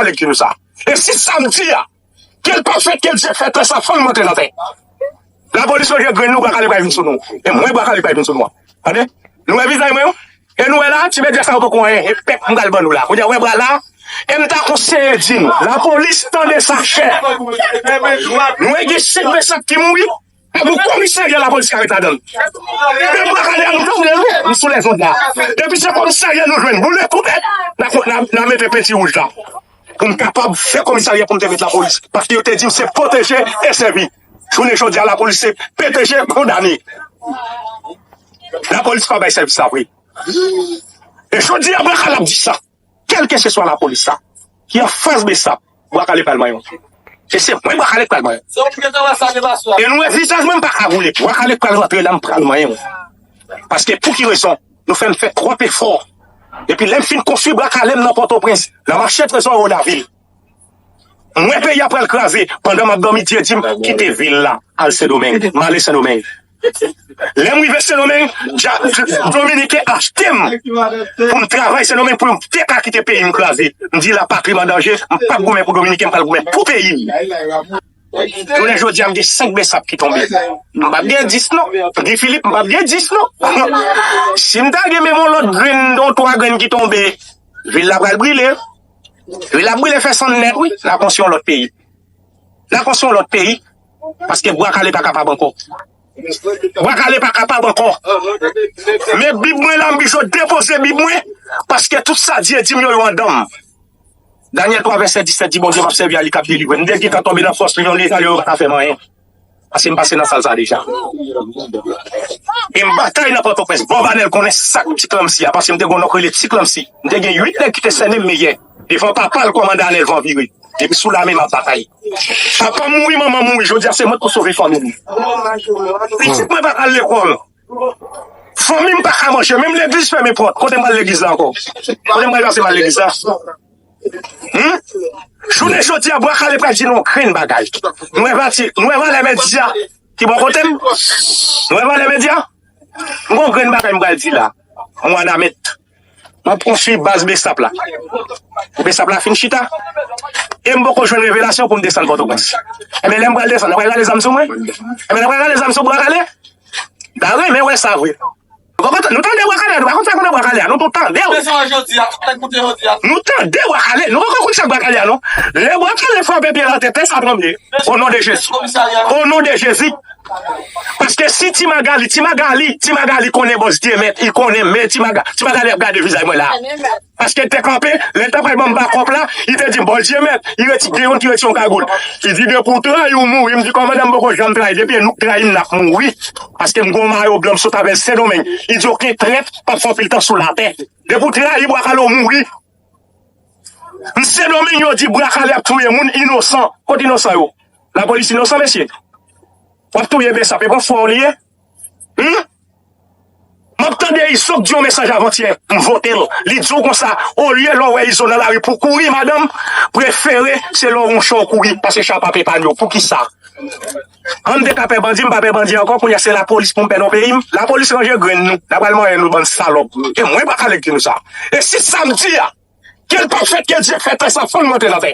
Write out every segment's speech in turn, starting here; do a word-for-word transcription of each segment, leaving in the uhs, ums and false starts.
Nèg ki nou sa. E si sa m di a, ke l pa fèt, ke Dye fè tè sa fann monte nan tè. Lapolis manje grenn nou, bwa kale pral vin sou nou. E mwen bwa kale pral vin sou nou. Tande? Nou wè vizaj mwen yo? E nou wè la, ti medya sa yo poko anyen. E pèp m pral ban nou la. Kounye a, wè bwa la. E m ta konseye di nou, lapolis tande sa chè. Nou wè gen senk mesap ki mouri. Epi komisarya lapolis ka ret ladan l. Depi bwa kale a nou tande l, wi, nou sou lèzond la. Depi se komisarya nou jwenn, boule tou nèt, n a, n a, n a mete penti wouj la. Pou m kapab fè komisarya pou m te met lapolis. Paske yo te di m se pwoteje e sèvi. Jounen jodi a, lapolis se pwoteje, kondane. Lapolis pa bay sèvis la vre. E jodi a, bwa kale ap di sa. Kèlkeseswa lapolis sa ki anfas besap, bwa kale pral manyen w. E se mwen bwa kale k pral manyen w. E nou wè vizaj mwen, m pa ka boule. Bwa kale k pral rantre la, m pral manyen w. Paske pou ki rezon? Nou fè m fè twòp efò. Epi lè m fin konstwi bwa kale m nan Pòtoprens, nan mache Trezò Wodavil. Mwen peyi a pral kraze, pandan m ap dòmi, Dye di m kite vil la, al Sendomeng. M ale Sendomeng. Lè m rive Sendomeng, dja-, Dominiken achte m pou m travay Sendomeng pou m te ka kite peyi m kraze. M di lapatri m an danje, m p ap goumen pou Dominiken, m pral goumen pou peyi m. Jounen jodi a, m gen senk besap ki tonbe. M p ap gen dis non. Guy Philippe, m p ap gen dis non. Si m ta gen menm yon lòt grenn, yon twa grenn ki tonbe, vil la pral brile. Vil la brile fè sann nèt, wi. N a konstwi yon lòt peyi. N a konstwi yon lòt peyi. Paske bwa kale pa kapab ankò. Bwa kale pa kapab ankò. Men Bib mwen la, m bijo depoze Bib mwen. Paske tout sa Dye di m yo, yo andan m. Danyèl twa vèsè disèt di, Bondye m ap sèvi a li k ap delivre m. M te gentan tonbe nan fòs li, yon leta yo pa ka fè m anyen. Paske m pase nan sal sa deja. E m batay nan Pòtoprens. Bòb Anèl konnen sa k Ti Klanmsi a, paske m te gen yon nonk rele Ti Klanmsi. M te gen uit nèg ki te sènen m meyè. Devan papa l, kòmandan Anèl Van Vire. Depi sou lame m ap batay. Papa m mouri, manman m mouri. Jodi a se mwen k pou sove fanmi m. Pitit mwen pa ka al lekòl. Fanmi m pa ka manje. Menm legliz fèmen pòt. Kote m pral legliz la ankò? Kote m pral pase m al legliz la? Hmm? Jounen jodi a, bwa kale pral di nou yon grenn bagay. Nou wè pati, nou wè valè medya ki bò kote m? Nou wè valè medya? M gon grenn bagay m pral di la. Mwa damèt. M ap konstwi baz besap la. Besap la fin chita. E m poko jwenn revelasyon pou m desann Pòtoprens. Enben, lè m pral desann, n ap rale zam sou mwen? Enben, n ap rale zam sou bwa kale? M ta renmen wè sa vre. Nou poko t-, nou tande bwa kale a, nou pa konn sa k nan bwa kale a, nou tou tande w. Nou tande bwa kale, nou poko konn sa k bwa kale a, non. Lè bwa kale frape pye l atè, tè sa tranble. O non de Jezi. O non de Jezi. Paske si Ti Magali, Ti Magali, Ti Magali konnen bòs Dyemèt, li konnen, men Ti Maga-, Ti Magali ap gade vizaj mwen la. Paske l te kanpe, lè l t ap pral ban m bakòp la, li te di m, "Bòs Dyemèt," li reti-, gen youn ki retire yon kagoul. Li di, "Depi w trayi, w mouri." M di, "Kòmandan, m poko janm trayi. Depi e nou k trayi m, n ap mouri." Paske m gon mayo blan, m sot avè l Sendomeng. Li di, "Okenn trèt p ap fè anpil tan sou latè. Depi w trayi bwa kale, w mouri." M Sendomeng, yo di bwa kale ap touye moun inosan. Kot inosan yo? Lapolis inosan, mesye? W ap touye besap, e pran fwa w li ye? Hmm? M ap tande Izo k di yon mesaj avantyè, m vote l. Li di w konsa, olye lè w wè Izo nan lari pou w kouri, madanm, prefere se lè w wè yon chay w kouri, paske chay pa p epaye w. Poukisa? An m te ka pè bandi, m pa pè bandi ankò, kounye a se lapolis pou m pè nan peyi m. Lapolis ranje grenn nou, n a pral manyen nou bann salòp. E mwen bwa kale k di nou sa. E si sa m di a, ke l pa fèt, ke Dye fè tè sa fann monte nan tè.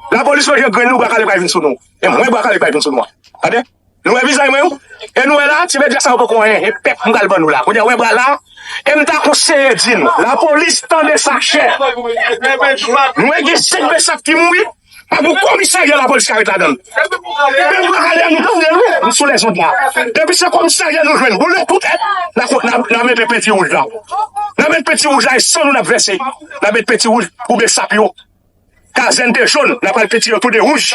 Lapolis manje grenn nou, bwa kale pral vin sou nou. E mwen bwa kale pral vin sou nou. Tande? Nou wè vizaj mwen yo? E nou wè la, ti medya sa yo poko anyen. E pèp m pral ban nou la. Kounye a, wè bwa la. E m ta konseye di nou, lapolis tande sa chè. Nou wè gen senk besap ki mouri. Pa pou komisarya lapolis ka ret ladan l. Depi bwa kale a nou tande l, wi, nou sou lèzond la. Depi se komisarya nou jwenn, boule tou tèt, n a, n a, n a mete penti wouj la. N a met penti wouj la, e san nou n ap vèse. N a met penti wouj pou besap yo. Kazèn te jòn, n a pral penti yo tou de wouj.